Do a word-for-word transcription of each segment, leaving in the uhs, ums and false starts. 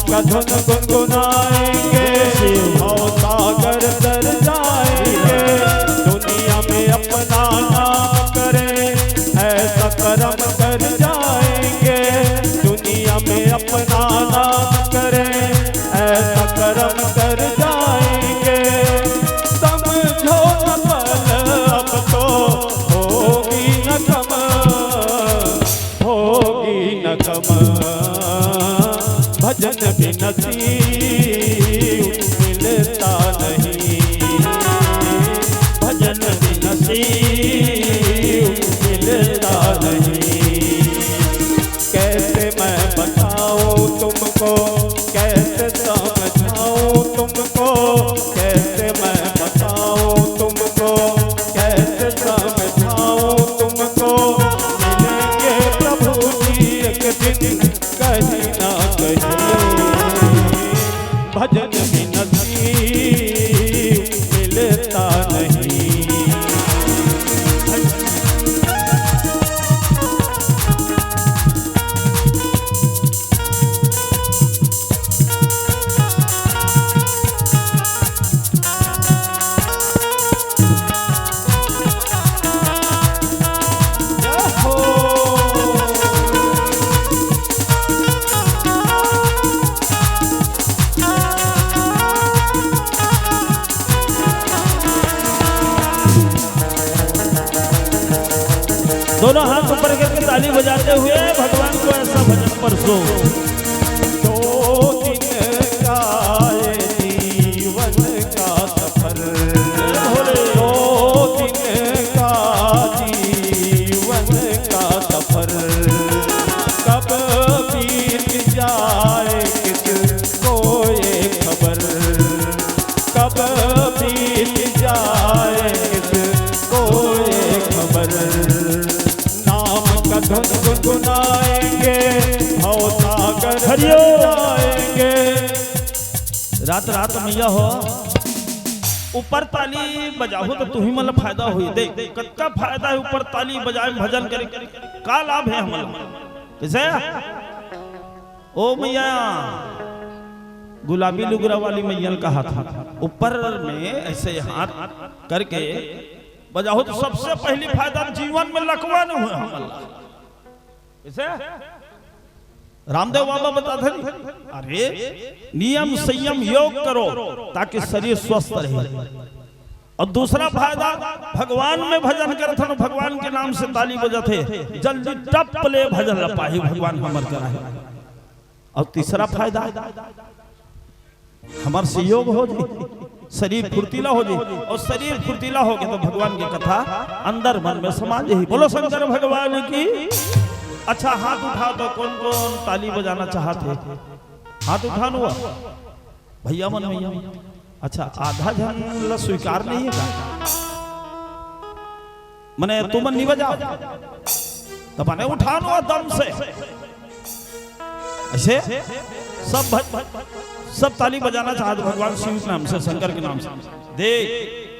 का धुन गुनगुनाएंगे, भव सागर तर जाएंगे। दुनिया में अपना नाम करें, ऐसा करम कर जाएंगे। दुनिया में अपना नाम करें, ऐसा करम कर जाएंगे। समझो न पल अब तो होगी न कम, होगी न कम। भजन बिन शिव मिलता नहीं, भजन बिन शिव मिलता नहीं। कैसे मैं बताऊं तुमको, कैसे समझाऊं तुमको, कैसे मैं बताऊं तुमको, कैसे समझाऊं तुमको। मिलेंगे प्रभु जी एक दिन कहीं ना कहीं, भजन बिन शिव मिलता नहीं। दोनों हाथ ऊपर करके ताली बजाते हुए भगवान को ऐसा भजन परसो। दो दिन का ये जीवन का सफर, दो दिन का जीवन का सफर, कब बीत जाए किसको ये खबर, कब बीत जाए किसको ये खबर। नाम का धुन गुनगुनाएंगे, भव सागर हरिओम। जाएंगे। रात रात मैया हो, ऊपर ताली बजाहू त तुही मन ल फायदा होही। देख, कतका फायदा हे ऊपर ताली बजाए म, भजन करे, का लाभ हे हमन ल? कइसे? ओ मैया, गुलाबी लुगरा वाली मैया ल कहा था, ऊपर में ऐसे हाथ करके बजाहू त सबसे पहली फायदा जीवन में लकवा नइ होय हमन ला। कइसे? रामदेव बाबा बताथे, अरे नियम संयम योग करो ताकि शरीर स्वस्थ रहे। अउ दूसरा फायदा, भगवान में भजन करत हन, भगवान के नाम से ताली बजत हे, जल्दी टप ले भजन ल पाही भगवान हमर करा हे। अउ तीसरा फायदा, हमर से योग हो जाही, शरीर फुर्तीला हो जाही, अउ शरीर फुर्तीला होगे त भगवान के कथा अंदर मन में समा जाही। बोलो शंकर भगवान की। अच्छा, हाथ उठाओ तो कोन कोन ताली बजाना चाहत हे, हाथ उठाओ न भैया मन, भैया मन। अच्छा, आधा झन ला स्वीकार नइ हे का? मने तुमन नइ बजाव, त मने उठाओ न दम से। अइसे सब भ-, सब ताली बजाना चाहत भगवान शिव के नाम से, शंकर के नाम से। देख,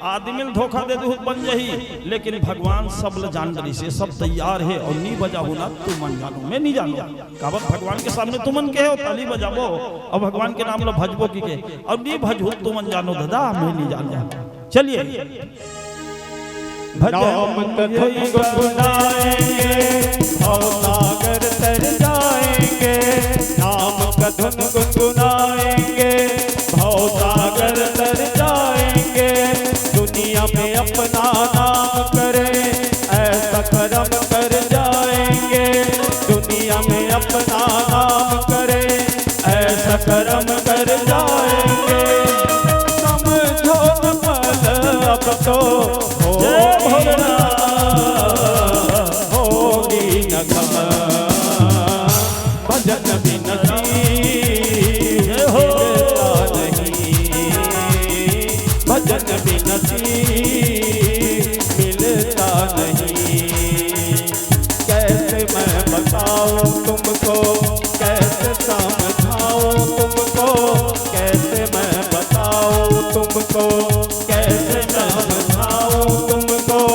आदमी ल धोखा दे देहू त बन जाही, लेकिन भगवान सब ल जान डरिस हे, सब तैयार हे, अउ नइ बजाहू न तुमन जानो, मैं नइ जानों। काबर भगवान के सामने तुमन के हो, ताली बजाबो अउ भगवान के नाम ल भजबो कहिके, अउ नइ भजहू तुमन जानो दादा, मैं नइ जानों। चलिए। भजन नाम का धुन गुनगुनाएंगे, भव सागर तर जाएंगे। नाम का धुन गुनगुनाएंगे, भव सागर तर जाएंगे। दुनिया में अपना नाम करें, ऐसा करम कर जाएंगे। दुनिया में अपना नाम करें, ऐसा करम कर जाएंगे। समझो न पल अब तो होगी न, होगी न कम। भजन भी